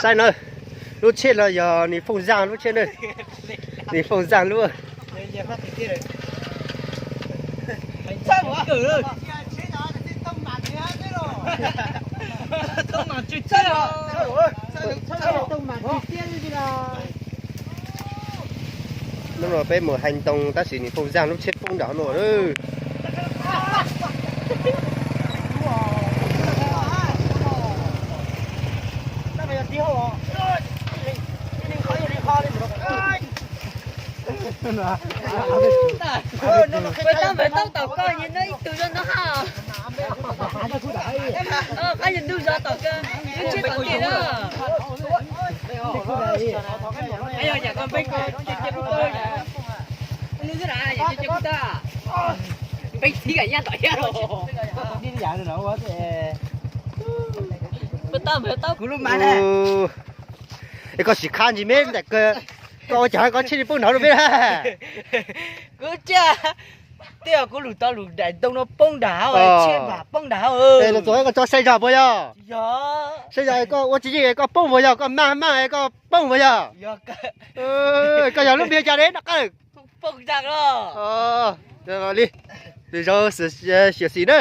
Saib na, lub tsheb no yog nws fooj zaj lub tsheb na, nws fooj zaj lub. Hnub no peb mus hais ntoo tab sis nws fooj zaj lub tsheb poob nram no lawm. Peb tab npawg Tooj tom koj, nyob ib tug zog no hab. Qab yog ntuj zog tom koj, lub tsheb tom koj na. Peb txhib kam nyaj tom iab los. Peb tab npawg Tooj kuv lub mas ne. Es koj sim khab ntsis me ntawm koj, koj ua cas koj tsheb li poob nrad rau peb na? Kuv tsis, tej zaum kuv lwm tau lwm daim ntoo no poob nrad hauv, tsheb npam poob nrad hauv. Los txog koj tso saib zog puas yog? Saib zog koj ua tsis yeej koj poob puas yog? Koj maj maj koj poob puas yog? Koj yog lub npe cas de no qab? Poob zaj los. Li, lwm zaus xyuam xim na.